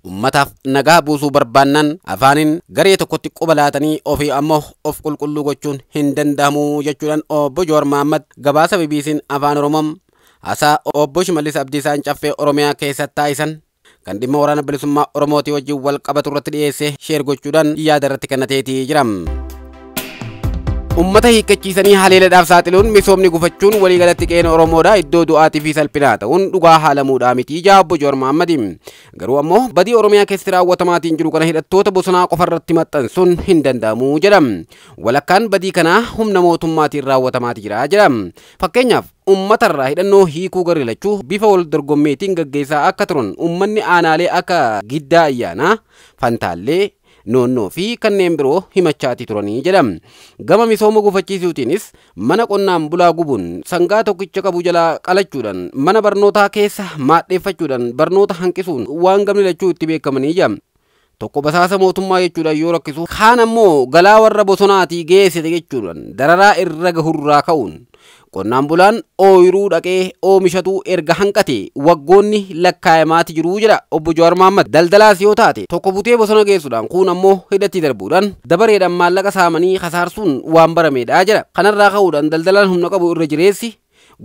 Ummataaf nagaa buusuu barbaannaan afaaniin garee tokkotti quba laatanii ofii ammoo of qulqulluu gochuun hin danda'amu jechuudhaan obbo Jawaar Mahaammad gabaasa BBC'n Afaan Oromoo haasaa obbo Shimallis Abdiisaan caffee Oromiyaa keessatti taasisan kan dhimma waraana bilisummaa Oromootii wajjin wal qabatu irratti dhiyeesse share gochuudhaan yaada irratti kennateetii jira. Ummata hiikkachiisanii haleeladhaaf saaxiluun misoomni gufachuun waliigalatti qe'een Oromoodha iddoo du'aatii fi salphinaa ta'uun dhugaa haalamuudhaa miti jaa obbo Jawaar Mahaammad. Garuu ammoo badii Oromiyaa keessatti raawwatamaatiin jiru kana hidhattoota bosonaa qofarratti maxxansuun hin danda'amu jedha. Walakkaan badii kanaa humna mootummaatiin raawwatamaati jira jedha. Fakkeenyaaf uummatarraa hidhannoo hiikuu garee lachuu bifa wal dorgommeetiin gaggeessaa akka turan uummanni aanaalee akka Giddaa Ayyaanaa, Fantaallee, Noonnoo fi kanneen biroo himachaatii turanii jedha. Gama misooma gufachiisuutiinis mana qonnaan bulaa gubuun sangaa tokkicha qabu jalaa qalachuudhaan mana barnootaa keessa maadheeffachuudhaan barnoota hanqisuun waan gamni lachuu itti beekamanii jira. Tokko basaasa mootummaa jechuudhaan yoo rakkisu kaan ammoo galaa warra bosonaatii geessite jechuudhaan dararaa irra gahurraa ka'uun qonnaan bulaan ooyiruu dhaqee oomishatu erga hanqate waggoonni lakkaa'amaati jiru jedha obbo Jawaar Mahaammad. Daldalaas yoo taate tokko butee bosona geessuudhaan kuun ammoo hidhatti darbuudhaan dabareedhaan maallaqa saamanii kasaarsuun waan barameedha jedha. Kanarraa ka'uudhaan daldalaan humna qabu irra jireessi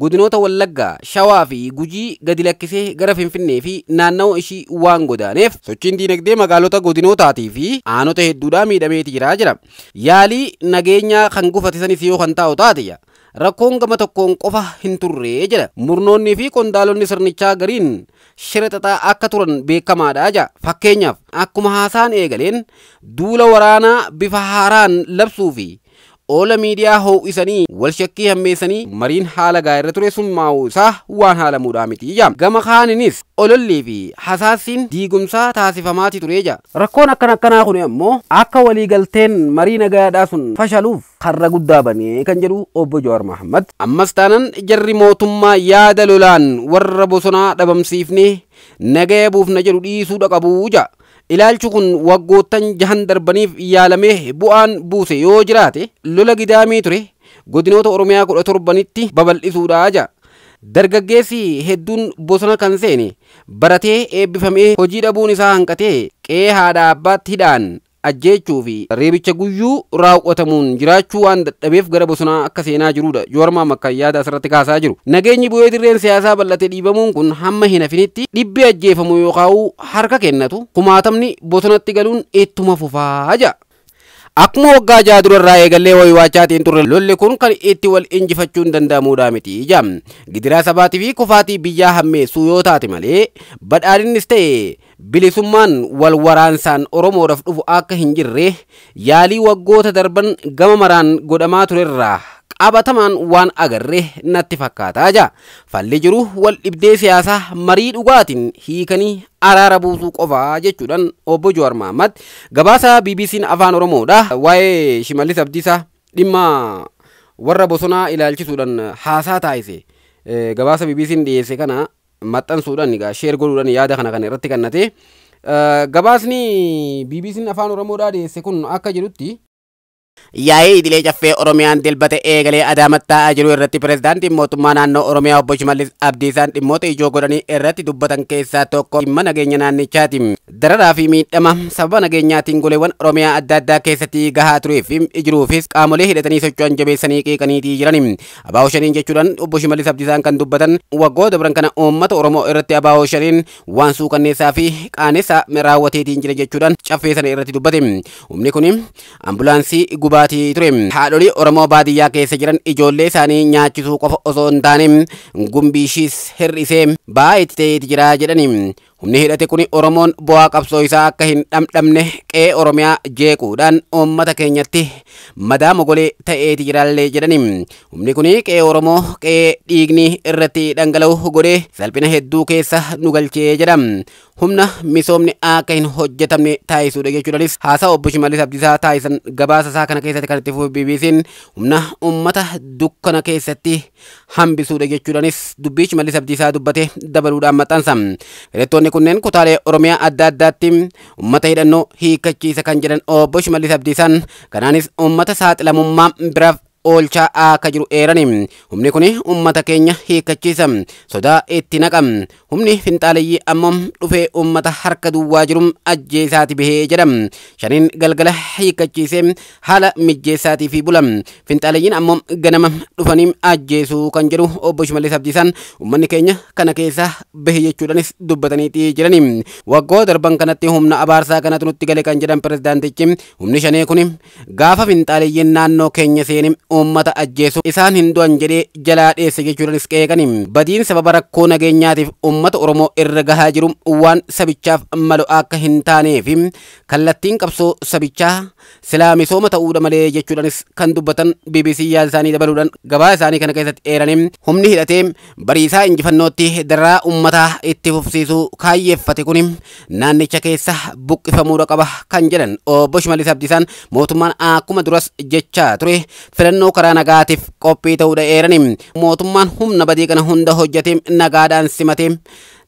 godinoota Wallaggaa, Shawaa fi Gujii gadi lakkisee gara Finfinnee fi naannawa ishii waan godaaneef sochiin diinagdee magaalota godinootaatii fi aanota hedduudhaa miidhameeti jira jedha. Yaalii nageenyaa kan gufate sanis yoo kan taa'u taate rakkoon gama tokkoon qofa hin turre jedha. Murnoonni fi qondaalonni sirnichaa gariin shira xaxaa akka turan beekamaadha jedha. Fakkeenyaaf akkuma haasaan eegaleen duula waraanaa bifa haaraan labsuu fi oola miidiyaa ho'isanii wal shakkii hammeessanii mariin haala gaariirra ture sun maa'uu isaa waan haalamuudhaa miti jedha. Gama kaaninis olollii fi hasaasiin diigumsaa taasifamaati ture jedha. Rakkoon akkana akkanaa kun ammoo akka waliigalteen marii nagaadhaa sun fashaluuf karra guddaa banee kan jedhu obbo Jawaar Mahaammad. Ammas taanan jarri mootummaa yaada lolaan warra bosonaa dhabamsiifnee nagaya buufna jedhu dhiisuu qabu jedha. Ilaalchi kun waggoottan jahan darbaniif yaalamee bu'aan buuse yoo jiraate lola gidaamii ture godinoota Oromiyaa 17tti babal'isuudha jedha. Dargaggeessi hedduun bosona kan seene baratee eebbifamee hojii dhabuun isaa hanqatee qe'ee haadha abbaatti hidhaan ajjeechuu fi reebicha guyyuu raawwatamuun jiraachuu waan dadhabeef gara bosonaa akka seenaa jirudha. Jawaar Mahaammad kan yaada asirratti kaasaa jiru. Nageenyi bu'ee dirreen siyaasaa bal'ate dhiibamuun kun hamma hin hafinitti dhibbi ajjeefamu yookaan harka kennatu kumaatamni bosonatti galuun ittuma fufaa jedha. Akkuma waggaa ja'a durarraa eegallee wayiwaachaatiin turre lolli kun kan itti wal injifachuun danda'amuudha miti jedha. Gidiraa sabaatii fi kufaatii biyyaa hammeessuu yoo taate malee badhaadhinnis ta'e bilisummaan wal waraansaan Oromoodhaaf dhufu akka hin jirre yaalii waggoota darban gama maraan godhamaa turerraa qabatamaan waan agarre natti fakkaataa jira. Falli jiru wal dhibdee siyaasaa marii dhugaatiin hiikanii araara buusuu qofaa jechuudhaan obbo Jawaar Mahaammad gabaasa BBC'n Afaan Oromoodha. Waa'ee Shimallis Abdiisaa dhimma warra bosonaa ilaalchisuudhaan haasaa taasise gabaasa BBC'n dhiyeesse kana maxxansuudhaan egaa share godhuudhaan yaada kana kan irratti kennate. Gabaasni BBC'n Afaan Oromoodhaa dhiyeesse kun akka jedhutti Yaa'ii idilee caffee Oromiyaan dilbata eegalee Adaamaatti taa'aa jiru irratti pirezidaantiin mootummaa naannoo Oromiyaa obbo Shimallis Abdiisaan dhimmoota ijoo godhanii irratti dubbatan keessaa tokko dhimma nageenya naannichaati. Dararaa fi miidhama sababa nageenyaatiin goleewwan Oromiyaa adda addaa keessatti gahaa turee fi jiruufis qaamolee hidhatanii socho'an jabeessanii qeeqaniitii jiran. Abaa'oo shaniin jechuudhaan obbo Shimallis Abdiisaan kan dubbatan waggoota dabran kana uummata Oromoo irratti abaa'oo shaniin waan suukanneessaa fi qaanessaa raawwateetiin jira jechuudhaan caffee sana irratti dubbate. Humni kun ambulaansii gubaatii ture. Haadholii Oromoo baadiyyaa keessa jiran ijoollee isaanii nyaachisuu qofa osoo hin taane gumbii ishiis hir'isee ba'aa itti ta'eeti jira jedhani. Humni hidhate kun Oromoon bu'aa qabsoo isaa akka hin dhamdhamne qe'ee Oromiyaa jeequudhaan uummata keenyatti madaa mogolee ta'eeti jiraallee jedhani. Humni kun qe'ee Oromoo qe'ee dhiigni irratti dhangala'u godhee salphina hedduu keessa nu galchee jedha. Humna misoomni akka hin hojjetamne taasisuudha jechuudhaanis haasaa obbo Shimallis Abdiisaa taasisan gabaasa isaa kana keessatti kan itti fufe BBC'n humna uummata dukkana keessatti hambisuudha jechuudhaanis dubbii Shimallis Abdiisaa dubbate dabaluudhaan maxxansa. Hidhattoonni kunneen kutaalee Oromiyaa adda addaatti uummata hidhannoo hiikkachiisa kan jedhan obbo Shimallis Abdiisaan kanaanis uummata saaxilamummaa biraaf oolchaa akka jiru eerani. Humni kun uummata keenya hiikkachiisa, sodaa itti naqa. Humni finxaaleyyii ammoo dhufee uummata harka duwwaa jiru ajjeesaati bahee jedha. Shaniin galgala hiikkachiisee haala mijjeessaatii fi bula. Finxaaleeyyiin ammoo ganama dhufanii ajjeesuu kan jedhu obbo Shimallis Abdiisaan uummanni keenya kana keessa bahe jechuudhaanis dubbataniiti jirani. Waggoota darban kanatti humna abaarsaa kanatu nutti gale kan jedhan pirezidaantichi, humni shanee kun gaafa finxaaleeyyiin naannoo keenya seene uummata ajjeesu isaan hin du'an jedhee jalaa dheesse jechuudhaanis qeeqani. Badiin sababa rakkoo nageenyaatiif uummata Oromoo irra gahaa jiru waan sabichaaf malu akka hin taanee fi kallattiin qabsoo sabichaa silaa misooma ta'uudha malee jechuudhaanis kan dubbatan BBC yaada isaanii dabaluudhaan gabaa isaanii kana keessatti eeranii, humni hidhatee bariisaa injifannootti daraa uummataa itti fufsiisuu kaayyeeffate kun naannicha keessa buqqifamuudha qaba kan jedhan obbo Shimallis Abdiisaan mootummaan akkuma duras jechaa ture filannoo karaa nagaatiif qophii ta'uudha eeranii. Mootummaan humna badii kana hunda hojjetee nagaadhaan simatee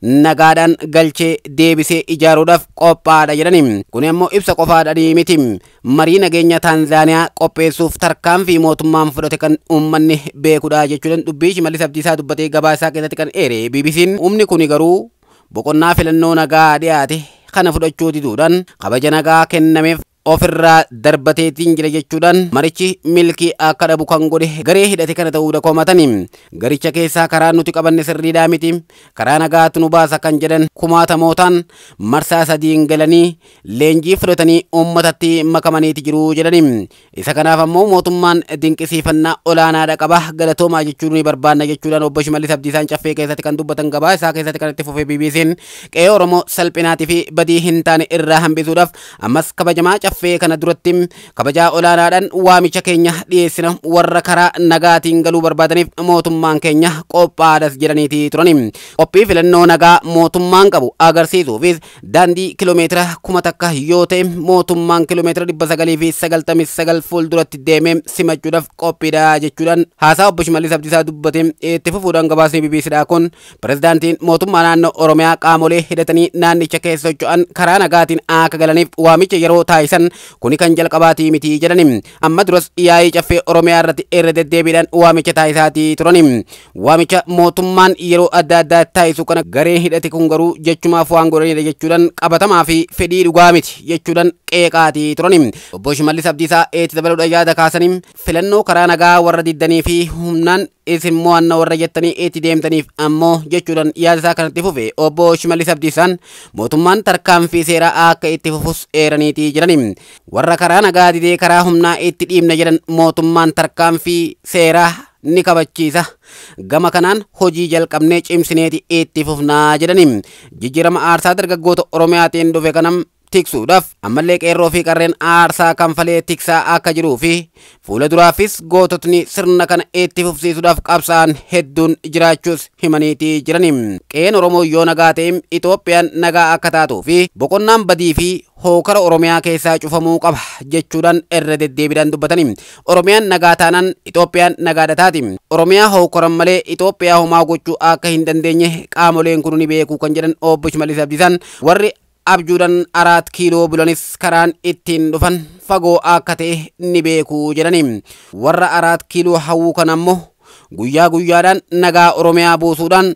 nagaadhaan galchee deebisee ijaaruudhaaf qophaadha jedhani. Kun immoo ibsa qofaadha miti. Marii nageenya Taanzaaniyaa qopheessuuf tarkaanfii mootummaan fudhate kan uummanni beekudha jechuudhaan dubbii Shimallis Abdiisaa dubbatee gabaa isaa keessatti kan eere BBC'n. Humni kun garuu boqonnaa filannoo nagaa dhiyaate kana fudhachuu diduudhaan kabaja nagaa kennameef ofirraa darbateetiin jira jechuudhaan marichi milkii akka dhabu kan godhe garee hidhate kana ta'uudha komatani. Garicha keessaa karaa nuti qabanne sirriidhaa miti, karaa nagaatu nu baasa kan jedhan kumaatamootaan marsaa sadiin galanii leenjii fudhatanii uummatatti makamaniiti jiru jedhani. Isa kanaaf ammoo mootummaan dinqisiifannaa olaanaadha qaba, galatoomaa jechuun ni barbaanna jechuudhaan obbo Shimallis Abdiisaan caffee keessatti kan dubbatan gabaa isaa keessatti kan itti fufe BBC'n qe'ee Oromoo salphinaatii fi badii hin taane irraa hambisuudhaaf ammas kabajamaa caffee kana duratti kabajaa olaanaadhaan waamicha keenya dhiyeessina, warra karaa nagaatiin galuu barbaadaniif mootummaan keenya qophaadhas jedhaniiti turani. Qophii filannoo nagaa mootummaan qabu agarsiisuufis daandii kiiloomeetira 1000 yoo ta'e mootummaan kiiloomeetira 999 fuulduratti deemee simachuudhaaf qophiidha jechuudhaan haasaa obbo Shimallis Abdiisaa dubbate itti fufuudhaan gabaasni BBCdha kun pirezidaantiin mootummaa naannoo Oromiyaa qaamolee hidhatanii naannicha keessa socho'an karaa nagaatiin akka galaniif waamicha yeroo taasisan kuni kan jalqabaatii miti jedhani. Amma duras yaa'ii caffee Oromiyaa irratti irra deddeebiidhaan waamicha taasisaatii turani. Waamicha mootummaan yeroo adda addaa taasisu kana gareen hidhate kun garuu jechumaaf waan godhanidha jechuudhaan qabatamaa fi fedhii dhugaa miti jechuudhaan qeeqaatii turani. Obbo Shimallis Abdiisaa itti dabaluudhaan yaada kaasanii filannoo karaa nagaa warra diddanii fi humnaan isin mo'anna warra jettanii itti deemtaniif ammoo jechuudhaan yaada isaa kanatti fufe obbo Shimallis Abdiisaan mootummaan tarkaanfii seeraa akka itti fufus eeraniitii jirani. Warra karaa nagaa didee karaa humnaa itti dhiibna jedhan mootummaan tarkaanfii seeraa ni kabachiisa. Gama kanaan hojii jalqabnee cimsineeti itti fufnaa jedhani. Jijjiirama aarsaa dargaggoota Oromiyaatiin dhufe kanam tiksuudhaaf ammallee qeerroo fi qarreen aarsaa kanfalee tiksaa akka jiruu fi fuula duraafis goototni sirna kana itti fufsiisuudhaaf qabsa'an hedduun jiraachuus himaniitii jirani. Qe'een Oromoo yoo nagaa ta'e Itoophiyaan nagaa akka taatuu fi boqonnaan badii fi hookara Oromiyaa keessaa cufamuu qaba jechuudhaan irra deddeebiidhaan dubbatani. Oromiyaan nagaa taanaan Itoophiyaan nagaadha taati. Oromiyaa hookaran malee Itoophiyaa homaa gochuu akka hin dandeenye qaamoleen kun ni beeku kan jedhan obbo Shimallis Abdiisaan warri abjuudhaan 4 kiiloo bulanis karaan ittiin dhufan fagoo akka ta'e ni beeku jedhani. Warra 4 kiiloo hawwuu kan ammoo guyyaa guyyaadhaan nagaa Oromiyaa buusuudhaan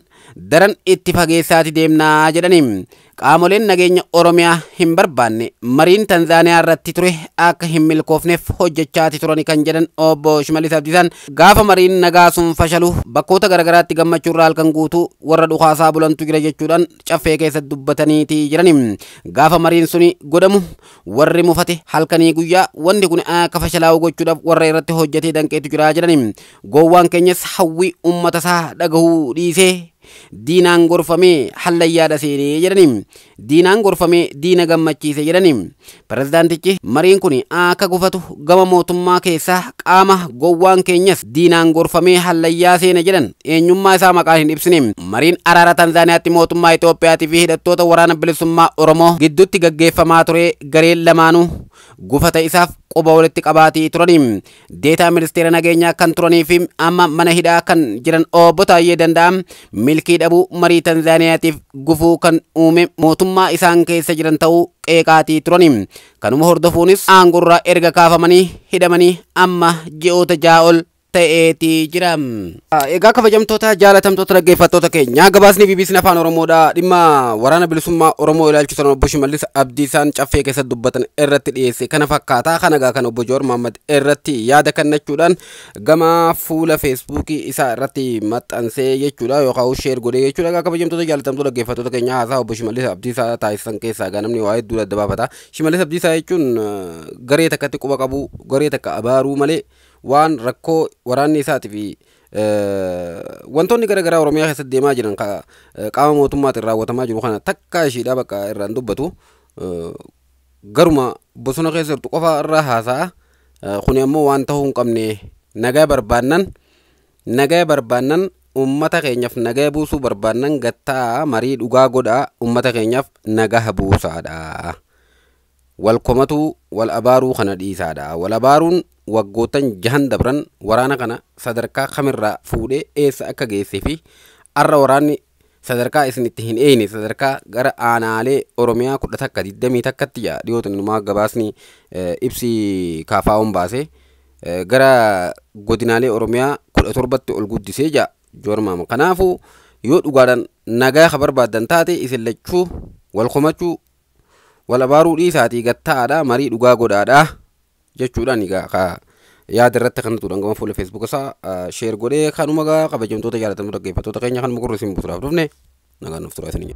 daran itti fageessaati deemnaa jedhani. Qaamoleen nageenya Oromiyaa hin barbaanne mariin Tanzaaniyaa irratti ture akka hin milkoofneef hojjechaati turani kan jedhan obbo Shimallis Abdiisaan gaafa mariin nagaa sun fashalu bakkoota garagaraatti gammachuurraa halkan guutuu warra dhukaasaa bulantu jira jechuudhaan caffee keessatti dubbataniiti jirani. Gaafa mariin suni godhamu warri mufate halkanii guyyaa wanti kun akka fashalaa'u gochuudhaaf warra irratti hojjetee danqeetu jira jedhani. Gowwaan keenyas hawwii uummata isaa dhagahuu dhiisee diinaan gorfamee hallayyaadha seenee jedhani. Diinaan gorfamee diina gammachiise jedhani. Pirezidaantichi mariin kun akka gufatu gama mootummaa keessaa qaama gowwaan keenyas diinaan gorfamee hallayyaa seene jedhan eenyummaa isaa maqaan hin ibsine. Mariin araara Tanzaaniyaatti mootummaa Itoophiyaatii fi hidhattoota waraana bilisummaa Oromoo gidduutti gaggeeffamaa ture gareen lamaanuu gufata isaaf quba walitti qabaatii turani. Deetaa ministeera nageenyaa kan turanii fi amma mana hidhaa kan jiran obbo Taayyee Danda'am milkii dhabuu marii Tanzaaniyaatiif gufuu kan uume mootummaa isaan keessa jiran ta'uu qeeqaatii turani. Kanuma hordofuunis aangorraa erga kaafamanii hidhamanii amma ji'oota 6 ol Ta'eetii jira. Egaa kabajamtoota jaalatamtoota dhaggeeffattoota keenya, gabaasni BBC Afaan Oromoodha dhimma Waraana Bilisummaa Oromoo ilaalchisuun obbo Shimallis Abdiisaan caffee keessatti dubbatan irratti dhiyeesse kana fakkaata. Kana egaa kan obbo Jawaar Mohaammed irratti yaada kennachuudhaan gama fuula Feesbuukii isaa irratti maxxansee jechuudha yookaan share godhee jechuudha. Egaa kabajamtoota jaalatamtoota dhaggeeffattoota keenya, haasaa obbo Shimallis Abdiisaa taasisan keessaa egaa namni waa hedduu adda baafata. Shimallis Abdiisaa jechuun garee takkatti quba qabu, garee takka abaaruu malee waan rakkoo waraanni isaatii fi wantoonni gara garaa Oromiyaa keessatti deemaa jiran qaama mootummaatiin raawwatamaa jiru kana takka ishiidhaa bakka irraan dubbatu, garuma bosona keessa jirtu qofa irraa haasa'a. Kuni ammoo waan ta'uu hin qabne. Nagaa barbaannan, ummata keenyaaf nagaa buusuu barbaannan, gattaa marii dhugaa godhaa, ummata keenyaaf nagaa buusaadha. Wal komatuu, wal abaaruu kana dhiisaadha. Wal abaaruun waggootan 6n dabran waraana kana sadarkaa kamirraa fuudhee eessa akka geessee fi arra waraanni sadarkaa isin itti hin eeyne, sadarkaa gara aanaalee Oromiyaa 11, 21tti jaa dhiyootan numaa gabaasni ibsi kaafaa'uun baase, gara godinaalee Oromiyaa 17tti ol guddisee jaa Jawaar Mohaammed. Kanaafuu yoo dhugaadhaan nagaa ka barbaaddan taate, isin lachuu wal komachuu, wal abaaruu dhiisaatii gattaadha, marii dhugaa godhaadha jechuudhaan egaa ka yaada irratti kan tuudhaan gama fuula Feesbuuk isaa share godhee. Kanuma gaa kabajamtoota jaalatamtoota dhaggeeffattoota keenya, kanuma gurra isin buusuudhaaf dhufne. Nagaan nuuf turaa isin.